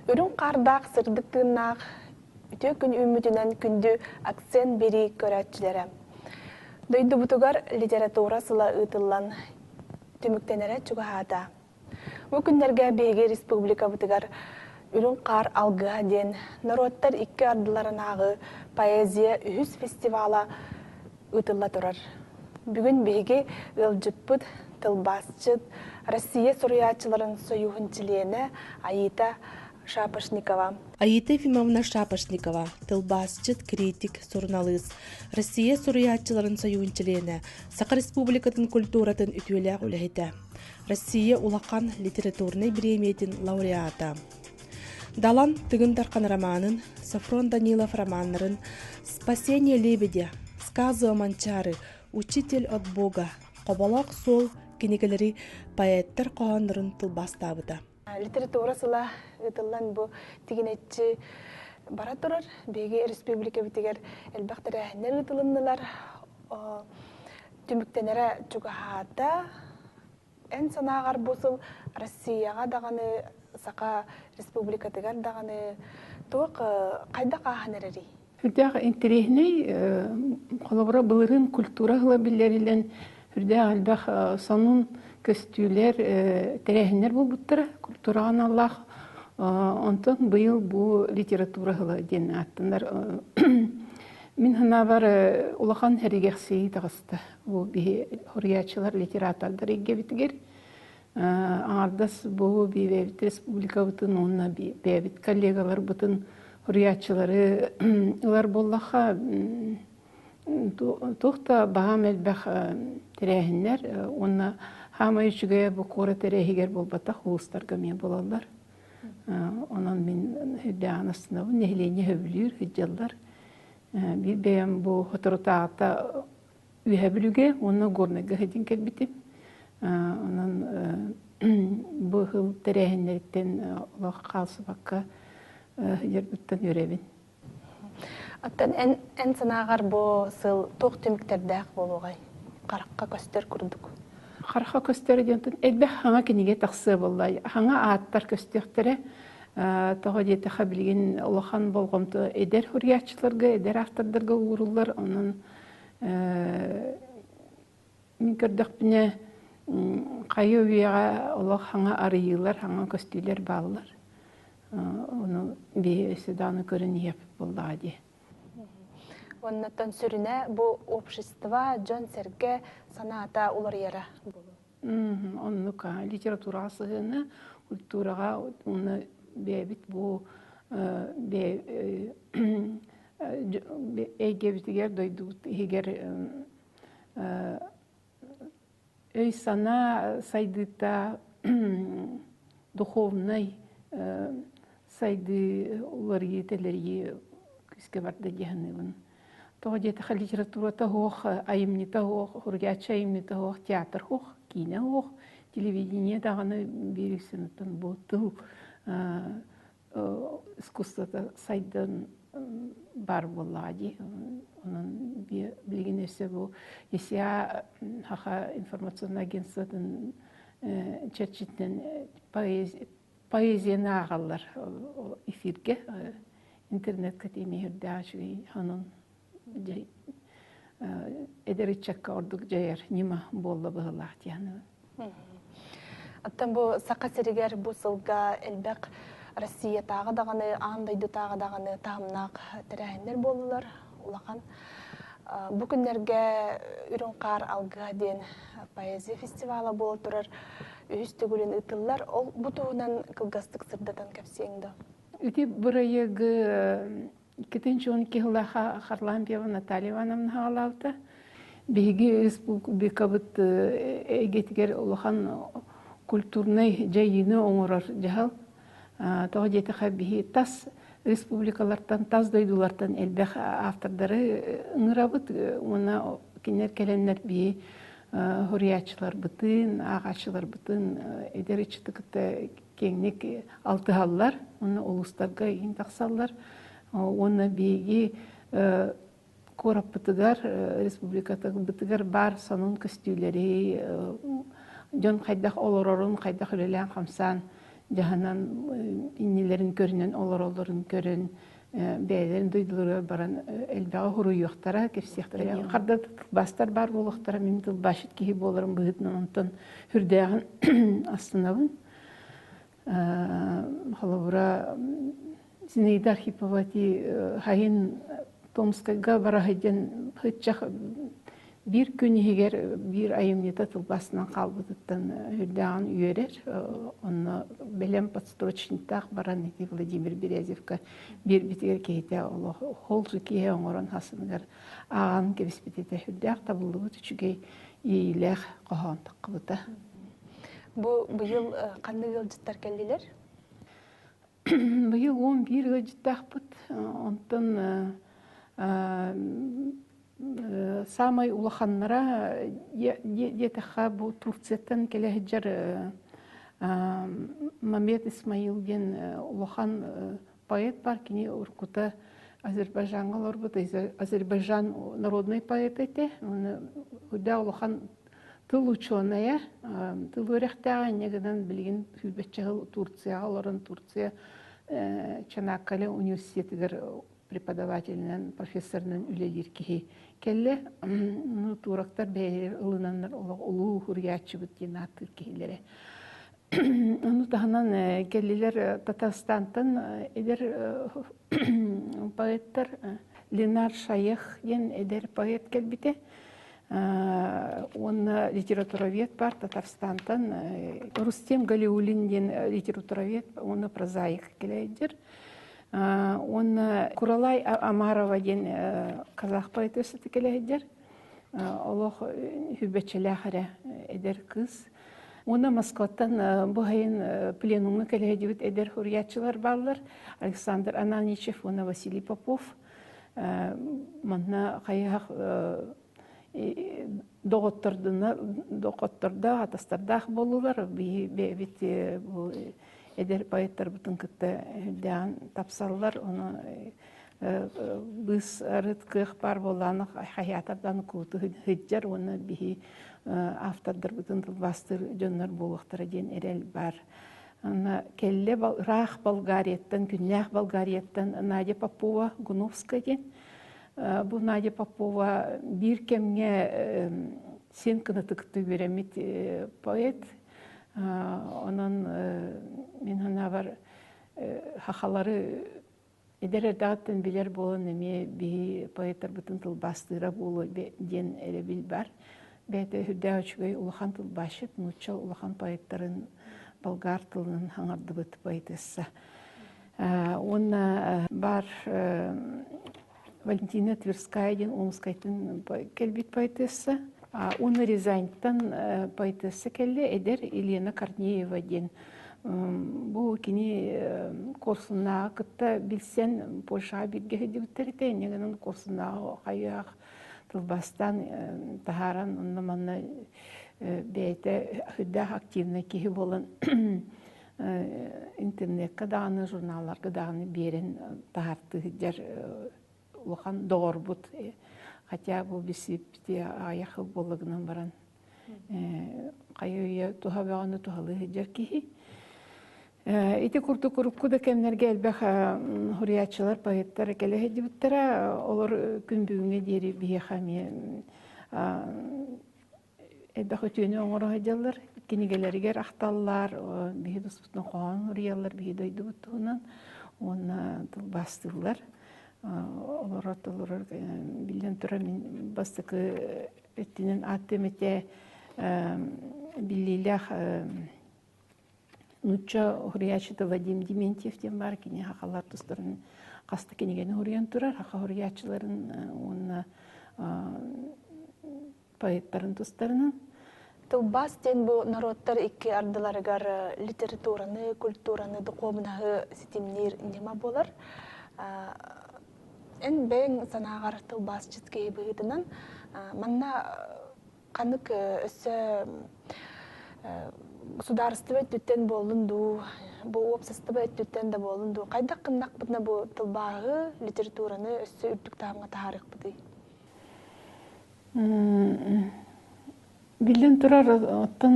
Үрүҥ хаардаах сырдык тыыннаах үтүө күн үүммүтүнэн күндү акцент биэрии көрөөччүлэрэ. Дойдубутугар литература сыла ыытыллан түмүктэнэрэ чугаһаата. Бу күннэргэ биһиги республикабытыгар Үрүҥ хаар алгыһа диэн норуоттар икки ардыларынааҕы поэзия үһүс фестивала ыытылла турар. Бүгүн биһиги ыалдьыппыт, тылбаасчыт, Россия суруйааччыларын сойууһун чилиэнэ Аита Шапошникова. Аита Ефимовна Шапошникова, тылбаасчыт, критик, суруналыыс, Россия суруйааччыларын сойууһун чилиэнэ, Саха Республикатын культуратын үтүөлээх үлэһитэ. Россия улахан литературнай бириэмийэтин лауреата. Далан Тыгын Дархан романын, Софрон Данилов романнарын «Спасение лебедя», «Сказы о Манчары», «Учитель от Бога», «Хоболоох суол» кинигэлэри поэттар хоһооннорун тылбаастаабыта. Литература сыла ыытыллан бу тигинэччи бара турар. Биһиги республикабытыгар элбэх тэрээһиннэр ыытылыннылар. Түмүктэнэрэ чугаһаата. Эн санааҕар бу сыл Россияҕа даҕаны, Саха Республикатыгар даҕаны туох хайдах ааһан эрэрий? Үрдээх интэриэһинэй, холобура былырыын культура ыла биллэриллэн үрдээх элбэх сонун көстүүлэр, тэрээһиннэр буолбуттара культураҕа аналлаах. Онтон быйыл бу литература ыла диэн ааттанар. Мин санаабар улахан сэргэхсийии таҕыста. Бу биһи суруйааччылар, литератордар эйгэбитигэр аҥардас бу бэйэбит республикабытын уонна бэйэбит коллегаларбытын суруйааччылары ылар буоллахха туох да баһаам элбэх тэрээһиннэр уонна хаамай үчүгэйэ бу куорат эрэ иһигэр буолбатах улуустарга эмиэ буолаллар. Онон мин үрдээҕин астынабын, нэһилиэнньэ сөбүлүүр, сылдьаллар. Биир бэйэм бу соторутааҕыта Үөһээ Бүлүүгэ уонна Горнайга сылдьан кэлбитим. Онон бу сыл тэрээһиннэриттэн олох хаалсыбакка сылдьарбыттан үөрэбин. Оттон эн, эн санааҕар бу сыл туох түмүктэрдээх буолуоҕай? Харахха көстөр курдук. Харахха көстөр диэн элбэх хаҥа кинигэ тахсыа буолла. Хаҥа ааттар көстүөхтэрэ. Тоҕо диэтэхэ билигин улахан болҕомто эдэр суруйааччыларга, эдэр автордарга ууруллар. Онон мин көрдөхпүнэ хайы үйэҕэ олох хаҥа арыйыылар, хаҥа көстүүлэр бааллар. Ону биһи өссө даҕаны көрөн иһиэхпит буоллаҕа дии. Оннуттан сүрүнэ бу общество, дьон-сэргэ санаата уларыйара буолуо. Оннук литератураҕа сыһыана, культураҕа уонна бэйэбит бу эйгэбитигэр, дойдубут иһигэр өй-санаа сайдыыта духовнай сайдыы уларыйыы-тэлэрийии күүскэ барда дии саныыбын. Тоҕо диэтэххэ литературата суох, айымньыта суох, суруйааччы айымньыта суох, театр суох, киинэ суох, телевидение даҕаны биир үксүн бу тыл искусствота сайдан баар буоллаҕа дии. Онон билигин өссө бу ЕСИА Саха информационнай агентствотын чэрчитинэн поэзияны ааҕаллар эфиргэ интернетка тиэмэ үрдээх үчүгэй онон эдэр ыччакка ордук дьайар ньыма буолла быһыылаах дии саныыбын. Оттон бу Саха сиригэр бу сылга элбэх Россиятааҕы даҕаны, аан дойдутааҕы даҕаны таһымнаах тэрээһиннэр буоллулар. Улахан. Бу күннэргэ Үрүҥ хаар алгыһа диэн поэзия фестивала буола турар. Үһүс төгүлүн ыытыллар. Ол бу туһунан кылгастык сырдатан кэпсиэҥ дуо? Ити бырайыагы 2012 сыллаахха Харлампьева Наталья Ивановна хаалаабыта. Биһиги республикабыт эйгэтигэр улахан культурнай дьайыыны оҥорор дьаһал. Тоҕо диэтэхэ биһи тас республикалартан, тас дойдулартан элбэх автордары ыҥырабыт уонна кинилэр кэлэннэр биһи суруйааччыларбытын, ааҕааччыларбытын эдэр ыччаты кытта киэҥник алтыһаллар уонна улуустарга иһин тахсаллар. Уонна биһиги Куораппытыгар, республикабытыгар баар сонун көстүүлэри, дьон хайдах олорорун, хайдах үлэлээн-хамсаан дьаһанан иннилэрин көрүнэн олороллорун көрөн бэйэлэрин дойдуларыгар баран элбэҕи хуруйуохтара, кэпсиэхтэрэ. Харда тылбаастар баар буолуохтара, мин тылбаасчыт киһи буоларым быһыытынан онтон сүрдээҕин астынабын. Холобура, Зинаида Архипова ити хайын Томскайга бара сылдьан сыччах биир күн иһигэр биир айымньыта тылбаастанан хаалбытыттан үрдээҕин үөрэр. Онно бэлэм подстрочниктаах баран ити Владимир Березевка биэрбитигэр киһитэ олох холсу киһи оҥорон хасыныгар ааҕан кэбиспит этэ. Үрдээх табыллыбыт үчүгэй иэйиилээх хоһоон таххыбыта. Бу быйыл ханнык ыалдьыттар кэллилэр? Быйыл 11 ыалдьыттаахпыт. Онтон саамай улаханнара диэтэххэ бу Турцияттан кэлэ сылдьар Мамед Исмаил диэн улахан поэт бар. Кини уруккута Азербайджаҥҥа олорбут, Азербайджан народный поэт этэ. Үрдээх улахан тыл учуонайа, тыл үөрэхтээҕэ инньэ гынан билигин сүүрбэччэ сыл Турцияҕа олорон Турция Чанаккале университетыгар преподавателинэн, профессорынан үлэлиир киһи кэллэ. Ну, турактар бэйэлэрин ылынаннар олох улуу суруйааччыбыт диэн ааттыыр киһилэрэ. Ону таһынан кэллилэр Татарстантан эдэр поэттар Ленар Шаех диэн эдэр поэт кэлбитэ. Уонна литературовед бар Татарстантан Рустем Галиулин диэн литературовед уонна прозаик кэлэйдир. Уонна Куралай Амарова диэн казах поэтесса кэлэйдир. Олох хүбэччэлээх эрэ эдэр кыыс. Уонна Москваттан бу сайын пленумҥа кэлэһидибит эдэр суруйааччылар бааллар. Александр Ананичев уонна Василий Попов. Манна хайыһах доҕоттордоох, атастардаах буоллулар. Бэйэбит бу эдэр поэттарбытын кытта үрдээн тапсаллар. Ону быыс арыт кыах баар буоллаҕына хайаатардан кууту сылдьар уонна биһи автордарбытын тылбаастыыр дьоннор буолуохтара диэн эрэл баар. Ана кэллэ ыраах Болгарияттан, күннээх Болгарияттан Надя Попова Гуновская диэн. Бу Надя Попова биир кэмҥэ син кынатыкты үөрэммит поэт. Онон мин санаабар хахалары эдэр эрдэҕиттэн билэр буолан эмиэ биһи поэттарбытын тылбаастыыра буолуо диэн эрэбил бар. Бэйэтэ сүрдээх үчүгэй улахан тылбаасчыт, нуучча улахан поэттарын болгар тылынан хаҥардыбыт поэтесса. Уонна бар Валентина Тверская диэн Омскайтан кэлбит поэтесса. Уонна Рязаньтан поэтесса кэллэ эдэр Елена Корнеева диэн. Бу кини Корсуннааҕы кытта билсэн Польшаҕа бииргэ сылдьыбыттар этэ. Инньэ гынан Корсуннааҕы хайыах тылбаастаан таһааран онно манна бэйэтэ сүрдээх активнай киһи буолан интернекка даҕаны, журналларга даҕаны биэрэн таһаартыы сылдьар улахан доҕорбут. Хотя бу билсибиппит аҕыйах сыл буолла гынан баран хайы-үйэ туһа бөҕөнү туһалыы сылдьар киһи. Ити курдук урукку да кэмнэргэ элбэх суруйааччылар, поэттар кэлэ сылдьыбыттара. Олор күн бүгүҥҥэ диэри биһиэхэ эмиэ элбэх үтүөнү оҥоро сылдьаллар. Кинигэлэригэр ахталлар, биһи туспутун хоһоон суруйаллар, биһи дойдубут туһунан уонна тылбаастыыллар. Олорор толорор биллэн турар мин бастакы өттүнэн ааттыам этэ биллиилээх нуучча суруйааччыта Вадим Дементьев диэн баар кини хахалар тустарын хаста кинигэни суруйан турар хаха суруйааччыларын уонна поэттарын тустарынан. Тылбаас диэн бу норуоттар икки ардыларыгар литератураны, культураны, духуобунаһы ситимниир ньыма буолар. Эн бэйэҥ санааҕар тылбаасчыт киһи быһыытынан манна ханнык өссө судаарыстыба өттүттэн буоллун дуу, бу уопсастыба өттүттэн да буоллун дуу, хайдах гыннахпытына бу тылбааһы, литератураны өссө үрдүк таһымҥа таһаарыахпытый? Биллэн турар, оттон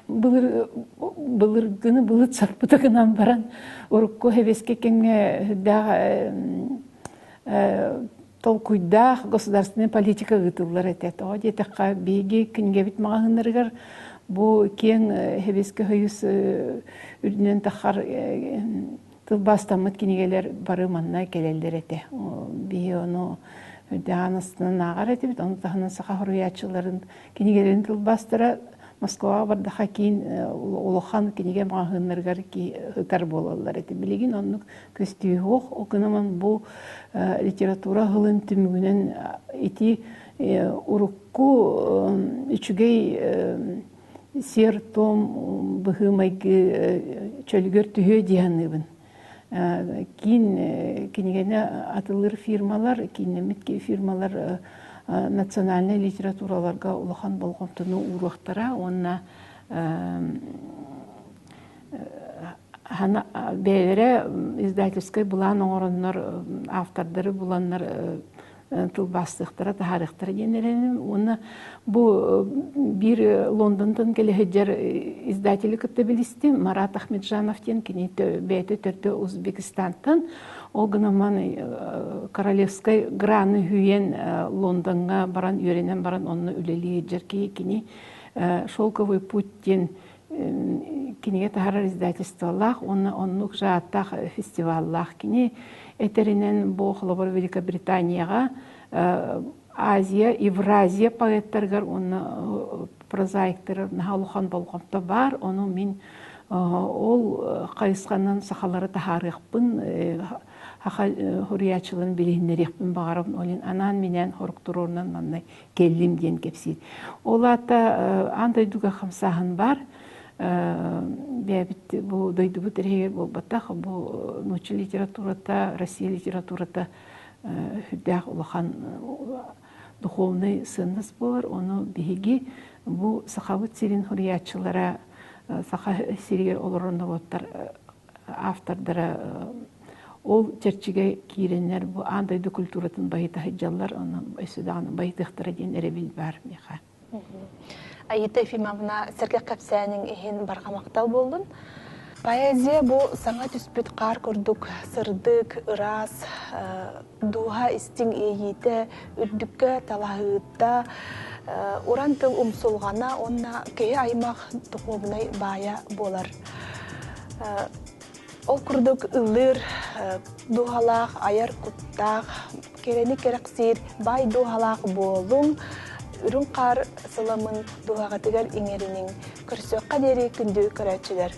былыр былыргыны былыт саппыта гынан баран, урукку сэбиэскэй кэмҥэ сүрдээх толкуйдаах государственнай политика ыытыллар этэ. Тоҕо диэтэххэ, биһиги кинигэбит маҕаһыыннарыгар бу киэҥ Сэбиэскэй Союз үрдүнэн таххар тылбаастаммыт кинигэлэр бары манна кэлэллэр этэ. Биһи ону үрдээн астынан ааҕар этибит. Ону таһынан саха суруйааччыларын кинигэлэрин тылбаастара Москваҕа бардаха киин улахан кинигэ маҕаһыыннарыгар ытар буолаллар этэ. Билигин оннук көстүү суох. Ол гынан бу литература сылын түмүгүнэн ити урукку үчүгэй сиэр-туом быһыы-майгы чөлүгэр түһүө дии саныыбын. Киин кинигэни атылыыр фирмалар, кииннэммит фирмалар национальнай литератураларга улахан болҕомтону ууруохтара уонна бэйэлэрэ издательскай былаан оҥороннор автордары буланнар тылбаастыахтара, таһаарыахтара диэн эрэним. Уонна бу биир Лондонтон кэлэ сылдьар издатели кытта билистим. Марат Ахмеджанов диэн кини бэйэтэ төрдө Узбекистантан. Ол гынан королевскай граны үүйэн Лондоҥҥа баран үөрэнэн баран онно үлэлии сылдьар киһи кини «Шелковый путь» диэн кинигэ таһаарар издательстволаах уонна оннук жааттаах фестиваллаах кини этэринэн бу холобур Великобританияҕа Азия, Евразия поэттарыгар уонна прозаиктарыгар наһаа улахан болҕомто баар. Ону мин ол хайысханан сахалары таһаарыахпын, саха суруйааччыларын билиһиннэриэхпин баҕарабын. Ол иһин анаан-минээн хоруктуруорунан манна кэллим диэн кэпсиир. Ол аата аан дойдуга хамсааһын баар. Бэйэбит бу дойдубут эрэһигэр буолбатах, бу нуучча литературата, Россия литературата сүрдээх улахан духовнай сыаннас буолар. Ону биһиги бу Сахабыт сирин суруйааччылара Саха сиригэр олорор норуоттар автордара ол чэрчигэ киирэннэр бу аан дойду культуратын байыта сылдьаллар, онон өссө даҕаны байытыахтара диэн эрэбил баар миэхэ. Аита Ефимовна, сэргэх кэпсээниҥ иһин барҕа махтал буоллун. Поэзия бу саҥа түспүт хаар курдук сырдык, ыраас, дууһа истиҥ иэйиитэ, үрдүккэ талаһыыта, уран тыл умсулҕана уонна киһи аймах духуобунай баайа буолар. Ол курдук ыллыыр дууһалаах, айар куттаах, кэрэни кэрэхсиир баай дууһалаах буолуҥ, үрүҥ хаар сыламын дууһаҕытыгар иҥэриниҥ. Көрсүөххэ диэри күндү көрөөччүлэр!